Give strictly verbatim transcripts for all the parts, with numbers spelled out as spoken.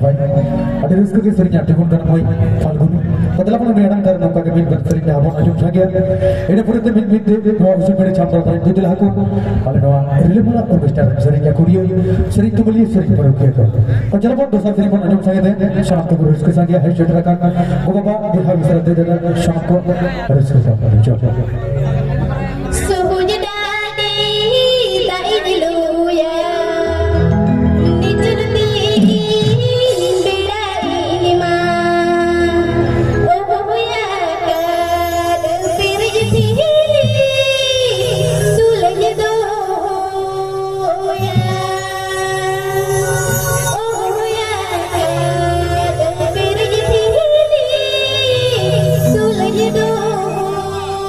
ᱟᱹᱰᱤ ᱨᱟᱹᱥᱠᱟᱹ ᱜᱮ ᱥᱮᱨᱮᱧ ᱟᱸᱴᱤ ᱵᱚᱱ ᱠᱟᱱᱟ ᱢᱟᱹᱭ ᱯᱷᱟᱞᱜᱩᱱᱤ᱾ ᱛᱚ ᱫᱮᱞᱟ ᱵᱚᱱ ᱩᱱᱤ ᱟᱲᱟᱝ ᱫᱟᱨᱮ ᱱᱚᱝᱠᱟ ᱜᱮ ᱢᱤᱫ ᱵᱟᱨ ᱥᱮᱨᱮᱧ ᱡᱟᱦᱟᱸ ᱵᱚᱱ ᱟᱸᱡᱚᱢ ᱥᱟᱸᱜᱮᱭᱟ᱾ ᱤᱱᱟᱹ ᱯᱚᱨᱮ ᱛᱮ ᱢᱤᱫ ᱢᱤᱫ ᱛᱮ ᱱᱚᱣᱟ ᱩᱥᱩᱞ ᱵᱮᱲᱟ ᱪᱷᱟᱢᱰᱟ ᱨᱮ ᱤᱫᱤ ᱞᱟᱦᱟ ᱠᱚ ᱟᱞᱮ ᱱᱚᱣᱟ ᱨᱤᱞᱟᱹᱢᱟᱞᱟ ᱚᱨᱠᱮᱥᱴᱨᱟ ᱨᱮᱱ ᱥᱮᱨᱮᱧ ᱜᱟᱹᱠᱷᱩᱲᱤᱭᱟᱹ, ᱥᱮᱨᱮᱧ ᱛᱩᱢᱟᱹᱞᱤᱭᱟᱹ, ᱥᱮᱨᱮᱧ ᱯᱟᱹᱨᱩᱠᱷᱤᱭᱟᱹ ᱠᱚ᱾ ᱛᱚ ᱪᱚᱞᱚ ᱵᱚᱱ ᱫᱚᱥᱟᱨ ᱥᱮᱨᱮᱧ ᱵᱚᱱ ᱟᱸᱡᱚᱢ ᱥᱟᱸᱜᱮ ᱛᱮ ᱥᱟᱱᱟᱢ ᱠᱚᱵᱚᱱ ᱨᱟᱹᱥᱠᱟᱹ ᱥᱟᱸᱜᱮᱭᱟ᱾ ᱦᱮᱡ ᱥᱮᱴᱮᱨ ᱟᱠᱟᱱ ᱜᱚ ᱵᱟᱵᱟ, ᱵᱚᱭᱦᱟ, ᱢᱤᱥᱨᱟ, ᱫᱟᱹᱭ ᱫᱟᱫᱟ ᱥᱟᱱᱟᱢ ᱠᱚ ᱨᱟᱹᱥᱠᱟᱹ ᱥᱟᱶ ᱛᱮ ᱡᱚᱦᱟᱨ᱾ ᱥᱩᱦᱩᱡ ᱰᱟᱹᱰᱤ ᱫᱟᱜ ᱤᱧ ᱞᱩᱭᱟ, ᱱᱤᱡᱚᱨ ᱛᱤ ᱵᱮᱲᱟ ᱤᱧ ᱢᱟ᱾ ᱚᱦᱚᱭᱟ ᱠᱟᱫ ᱯᱮᱨᱮᱡ ᱴᱷᱤᱞᱤ ᱫᱩᱞᱟᱹᱧ ᱫᱚᱦᱚᱭᱟ᱾ ᱚᱦᱚᱭᱟ ᱠᱟᱫ ᱯᱮᱨᱮᱡ ᱴᱷᱤᱞᱤ ᱫᱩᱞᱟᱹᱧ ᱫᱚᱦᱚᱭᱟ᱾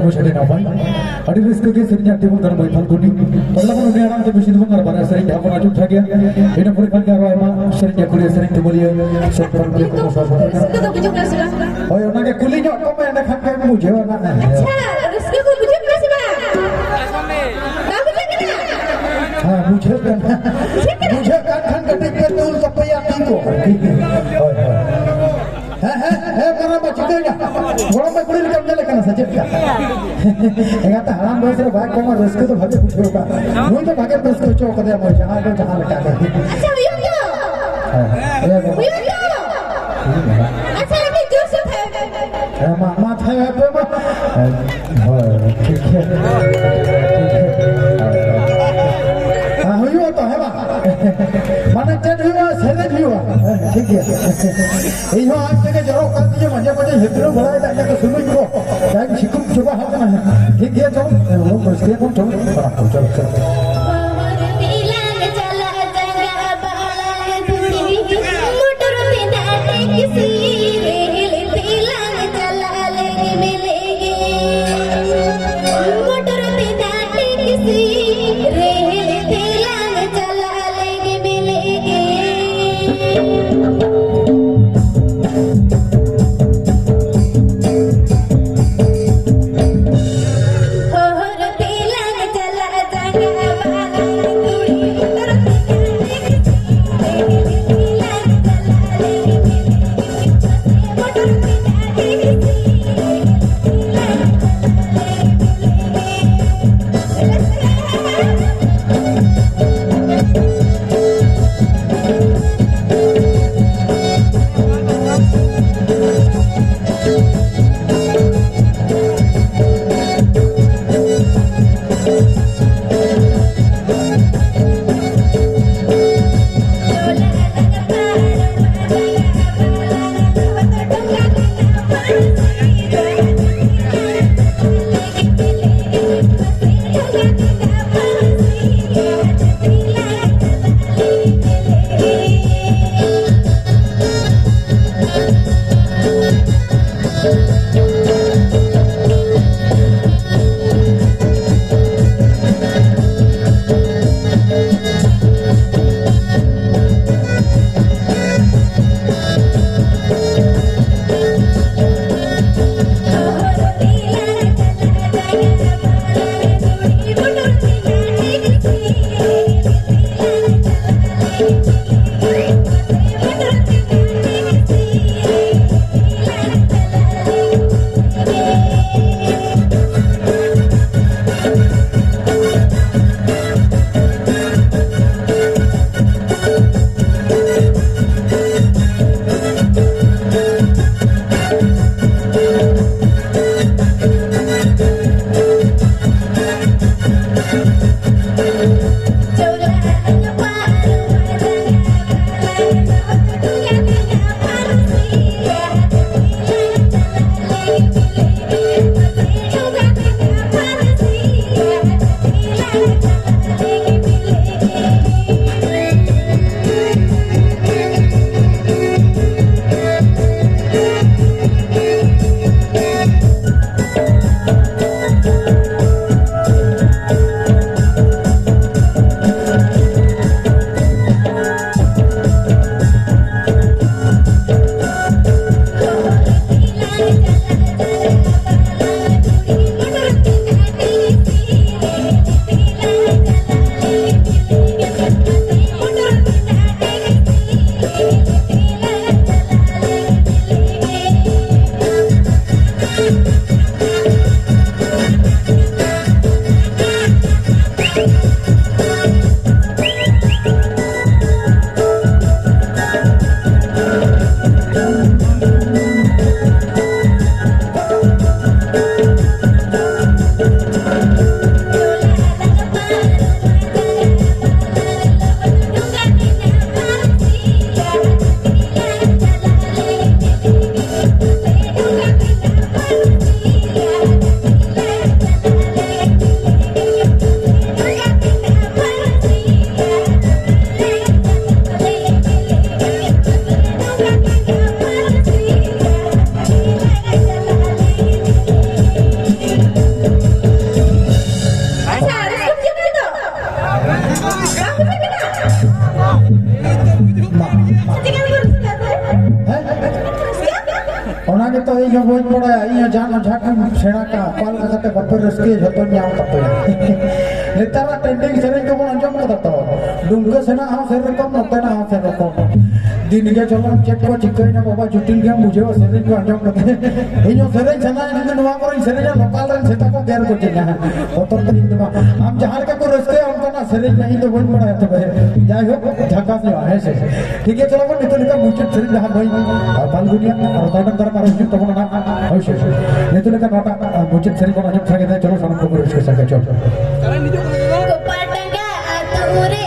ᱟᱹᱰᱤ ᱱᱟᱯᱟᱭ, ᱟᱹᱰᱤ ᱨᱟᱹᱥᱠᱟᱹ ᱜᱮ ᱥᱮᱨᱮᱧ ᱟᱨ ᱛᱤᱸᱜᱩ ᱫᱟᱨᱟᱢ ᱵᱟᱹᱭ ᱯᱷᱟᱞᱜᱩᱱᱤ᱾ ᱯᱟᱦᱞᱟ ᱵᱚᱱ ᱩᱱᱤ ᱟᱲᱟᱝ ᱛᱮ ᱵᱮᱥᱤ ᱫᱚ ᱵᱟᱝ ᱟᱨ ᱵᱟᱨᱭᱟ ᱥᱮᱨᱮᱧ ᱡᱟᱦᱟᱸ ᱵᱚᱱ ᱟᱸᱡᱚᱢ ᱪᱷᱟᱰᱟ ᱜᱮᱭᱟ, ᱤᱱᱟᱹ ᱯᱚᱨᱮ ᱠᱷᱟᱱ ᱜᱮ ᱟᱨᱚ ᱟᱭᱢᱟ ᱥᱮᱨᱮᱧ ᱜᱟᱹᱠᱷᱩᱲᱤᱭᱟᱹ, ᱥᱮᱨᱮᱧ ᱛᱩᱢᱟᱹᱞᱤᱭᱟᱹ, ᱥᱮᱨᱮᱧ ᱯᱟᱨᱚᱢᱤᱭᱟᱹ ᱠᱚ ᱥᱟᱶ ᱥᱟᱶᱛᱮ ᱨᱟᱹᱥᱠᱟᱹ ᱫᱚ ᱵᱩᱡᱷᱟᱹᱜ ᱠᱟᱱᱟ ᱥᱮ ᱵᱟᱝ? ᱦᱳᱭ, ᱚᱱᱟᱜᱮ ᱠᱩᱞᱤ ᱧᱚᱜ ᱠᱚᱢᱮ, ᱮᱸᱰᱮᱠᱷᱟᱱ ᱜᱮᱢ ᱵᱩᱡᱷᱟᱹᱣᱟ ᱱᱟᱜ᱾ ᱟᱪᱪᱷᱟ, ᱨᱟᱹᱥᱠᱟᱹ ᱠᱚ ᱵᱩᱡᱷᱟᱹᱜ ᱠᱟᱱᱟ ᱥᱮ ᱵᱟᱝ? ᱵᱟᱝ ᱵᱩᱡᱷᱟᱹᱜ ᱠᱟᱱᱟ? ᱦᱮᱸ, ᱵᱩᱡᱷᱟᱹᱜ ᱠᱟᱱᱟ᱾ ᱵᱩᱡᱷᱟᱹᱜ ᱠᱟᱱ ᱠᱷᱟᱱ ᱠᱟᱹᱴᱤᱡ ᱯᱮ ᱛᱩᱞ ᱛᱟᱯᱮᱭᱟ ᱛᱤ ᱠᱚ᱾ ᱦᱳᱭ, ᱦᱳᱭ᱾ ᱦᱮᱸ, ᱦᱮᱸ, ᱦᱮᱸ, ᱢᱟᱨᱟᱝᱵᱟ, ᱪᱤᱠᱟᱹᱭᱮᱱᱟ? ᱜᱚᱲᱚᱢ ᱵᱟ ᱠᱩᱲᱤ ᱞᱮᱠᱟᱢ ᱧᱮᱞᱮ ᱠᱟᱱᱟ ᱥᱮ ᱪᱮᱫ ᱞᱮᱠᱟ? ᱮᱸᱜᱟᱛᱮ ᱦᱟᱲᱟᱢ ᱵᱚᱭᱮᱥ ᱨᱮ ᱵᱟᱭ ᱠᱚᱢᱟ, ᱨᱟᱹᱥᱠᱟᱹ ᱫᱚ ᱵᱷᱟᱜᱮ ᱵᱩᱡᱷᱟᱹᱣ ᱠᱟᱜ᱾ ᱱᱩᱭ ᱫᱚ ᱵᱷᱟᱜᱮ ᱨᱟᱹᱥᱠᱟᱹ ᱦᱚᱪᱚ ᱠᱟᱫᱮᱭᱟ, ᱢᱟᱹᱭ, ᱡᱟᱦᱟᱸᱭ ᱫᱚ ᱡᱟᱦᱟᱸ ᱞᱮᱠᱟ ᱜᱮ᱾ ᱟᱪᱪᱷᱟ, ᱦᱩᱭᱩᱜ ᱫᱚ᱾ ᱦᱮᱸ, ᱦᱮᱸ᱾ ᱦᱩᱭᱩᱜ ᱫᱚ᱾ ᱟᱪᱪᱷᱟ, ᱟᱹᱰᱤ ᱡᱳᱨ ᱥᱮ ᱛᱷᱟᱭᱚ ᱯᱮ᱾ ᱦᱮᱸ, ᱢᱟ, ᱢᱟ, ᱛᱷᱟᱭᱚ ᱯᱮ, ᱢᱟ᱾ ᱦᱳᱭ, ᱴᱷᱤᱠ ᱜᱮᱭᱟ᱾ ᱴᱷᱤᱠ ᱜᱮᱭᱟ᱾ ᱦᱮᱸ, ᱦᱩᱭᱩᱜᱼᱟ ᱛᱚ, ᱦᱮᱸ ᱵᱟᱝ? ᱢᱟᱱᱮ ᱪᱮᱫ ᱦᱩᱭᱩᱜᱼᱟ? ᱥᱮᱨᱮᱧ ᱦᱩᱭᱩᱜᱼᱟ᱾ ᱦᱮᱸ, ᱴᱷᱤᱠ ᱜᱮᱭᱟ᱾ ᱤᱧ ᱦᱚᱸ ᱟᱡ ᱛᱮᱜᱮ ᱡᱚᱨᱚᱜ ᱠᱟᱱ ᱛᱤᱧᱟᱹ, ᱢᱟᱡᱷᱮ ᱢᱟᱡᱷᱮ ᱦᱤᱛᱨᱟᱹᱣ ᱵᱟᱲᱟᱭᱮᱫᱟ, ᱤᱧᱟᱹᱜ ᱫᱚ ᱥᱩᱱᱩᱡ ᱠᱚ ᱡᱟᱧ ᱥᱤᱠᱩᱵ ᱪᱟᱵᱟ ᱟᱠᱟᱱᱟ᱾ ᱴᱷᱤᱠ ᱜᱮᱭᱟ, ᱪᱚᱞᱚ᱾ ᱦᱮᱸ, ᱵᱟᱹᱥᱠᱟᱹᱭᱟᱵᱚᱱ, ᱪᱚᱞᱚ᱾ ᱪᱚᱞᱚ, ᱪᱚᱞᱚ᱾ ᱢᱚᱴᱚᱨ ᱛᱮ ᱫᱟᱜ ᱴᱮᱠᱥᱤ, ᱨᱮᱞ ᱛᱮᱞᱟᱝ ᱪᱟᱞᱟᱜ ᱞᱮᱜᱮ ᱢᱮᱞᱮᱜᱮ᱾ ᱢᱚᱴᱚᱨ ᱛᱮ ᱫᱟᱜ ᱴᱮᱠᱥᱤ, ᱨᱮᱞ ᱛᱮᱞᱟᱝ ᱪᱟᱞᱟᱜ ᱞᱮᱜᱮ ᱢᱮᱞᱮᱜᱮ᱾ ᱦᱚᱨ ᱛᱮᱞᱟᱝ ᱪᱟᱞᱟᱜ ᱡᱟᱸᱜᱟ ᱵᱟᱞᱟᱝ ᱠᱩᱲᱤ, ᱢᱚᱴᱚᱨ ᱛᱮ ᱫᱟᱜ ᱴᱮᱠᱥᱤ, ᱨᱮᱞ ᱛᱮᱞᱟᱝ ᱪᱟᱞᱟᱜ ᱞᱮᱜᱮ᱾ ᱵᱟᱹᱧ ᱵᱟᱲᱟᱭᱟ, ᱤᱧ ᱦᱚᱸ ᱡᱟᱦᱟᱸ ᱡᱟᱦᱟᱸ ᱠᱚᱧ ᱥᱮᱬᱟ ᱠᱟᱜᱼᱟ, ᱚᱠᱟ ᱞᱮᱠᱟ ᱠᱟᱛᱮ ᱵᱟᱯᱮ ᱨᱟᱹᱥᱠᱟᱹᱭᱟ, ᱡᱷᱚᱛᱚᱧ ᱧᱟᱢ ᱛᱟᱯᱮᱭᱟ᱾ ᱱᱮᱛᱟᱨᱟᱜ ᱴᱨᱮᱱᱰᱤᱝ ᱥᱮᱨᱮᱧ ᱠᱚᱵᱚᱱ ᱟᱸᱡᱚᱢ ᱠᱟᱫᱟ ᱛᱚ, ᱰᱩᱢᱠᱟᱹ ᱥᱮᱱᱟᱜ ᱦᱚᱸ ᱥᱮᱨᱚᱠᱚᱢ, ᱱᱚᱛᱮᱱᱟᱜ ᱦᱚᱸ ᱥᱮᱨᱚᱠᱚᱢ᱾ ᱫᱤᱱ ᱜᱮ ᱪᱚᱞᱚᱱ ᱪᱮᱫ ᱠᱚ ᱪᱤᱠᱟᱹᱭᱮᱱᱟ ᱵᱟᱵᱟ, ᱡᱚᱴᱤᱞ ᱜᱮᱢ ᱵᱩᱡᱷᱟᱹᱣᱟ ᱥᱮᱨᱮᱧ ᱠᱚ ᱟᱸᱡᱚᱢ ᱠᱟᱛᱮ᱾ ᱤᱧ ᱦᱚᱸ ᱥᱮᱨᱮᱧ ᱥᱟᱱᱟᱧᱟ, ᱡᱩᱫᱤ ᱱᱚᱣᱟ ᱠᱚᱨᱮᱧ ᱥᱮᱨᱮᱧᱟ, ᱞᱳᱠᱟᱞ ᱨᱮᱱ ᱥᱮᱛᱟ ᱠᱚ ᱜᱮᱨ ᱜᱚᱡᱤᱧᱟ᱾ ᱵᱚᱛᱚᱨ ᱛᱮ ᱤᱧ ᱫᱚ ᱵᱟᱝ᱾ ᱟᱢ ᱡᱟᱦᱟᱸ ᱞᱮᱠᱟ ᱠᱚ ᱨᱟᱹᱥᱠᱟᱹᱭᱟ, ᱚᱱᱠᱟᱱᱟᱜ ᱥᱮᱨᱮᱧ ᱢᱮ, ᱤᱧ ᱫᱚ ᱵᱟᱹᱧ ᱵᱟᱲᱟᱭᱟ᱾ ᱛᱚᱵᱮ ᱡᱟᱭᱦᱳᱠ, ᱡᱷᱟᱠᱟᱥ ᱧᱚᱜᱼᱟ, ᱦᱮᱸ ᱥᱮ? ᱴᱷᱤᱠ ᱜᱮᱭᱟ, ᱪᱚᱞᱚ ᱵᱚᱱ ᱱᱤᱛᱚᱜ ᱞᱮᱠᱟ ᱢᱩᱪᱟᱹᱫ ᱥᱮᱨᱮᱧ ᱡᱟᱦᱟᱸ ᱢᱟᱹᱭ, ᱟᱨ ᱯᱷᱟᱞᱜᱩᱱᱤᱭᱟ ᱟᱨ ᱛᱟᱭᱱᱚᱢ ᱫᱟᱨᱟᱢ ᱟᱨᱚ ᱦᱤᱡᱩᱜ ᱛᱟᱵᱚᱱᱟ ᱱᱟᱜ, ᱦᱳᱭ ᱥᱮ? ᱱᱤᱛᱚᱜ ᱞᱮᱠᱟ ᱱᱚᱣᱟᱴᱟᱜ, ᱟᱨ ᱢᱩᱪᱟᱹᱫ ᱥᱮᱨᱮᱧ ᱵᱚᱱ ᱟᱸᱡᱚᱢ ᱥᱟᱸᱜᱮ ᱫᱟ, ᱪᱚᱞᱚ ᱥᱟᱱᱟᱢ ᱠᱚᱵᱚᱱ ᱨᱟᱹᱥᱠᱟᱹ ᱥᱟᱸᱜᱮ, ᱪᱚᱞᱚ᱾ ᱠᱚᱯᱟᱲ ᱰᱟᱸᱜᱟ ᱟᱹᱛᱩ ᱨᱮ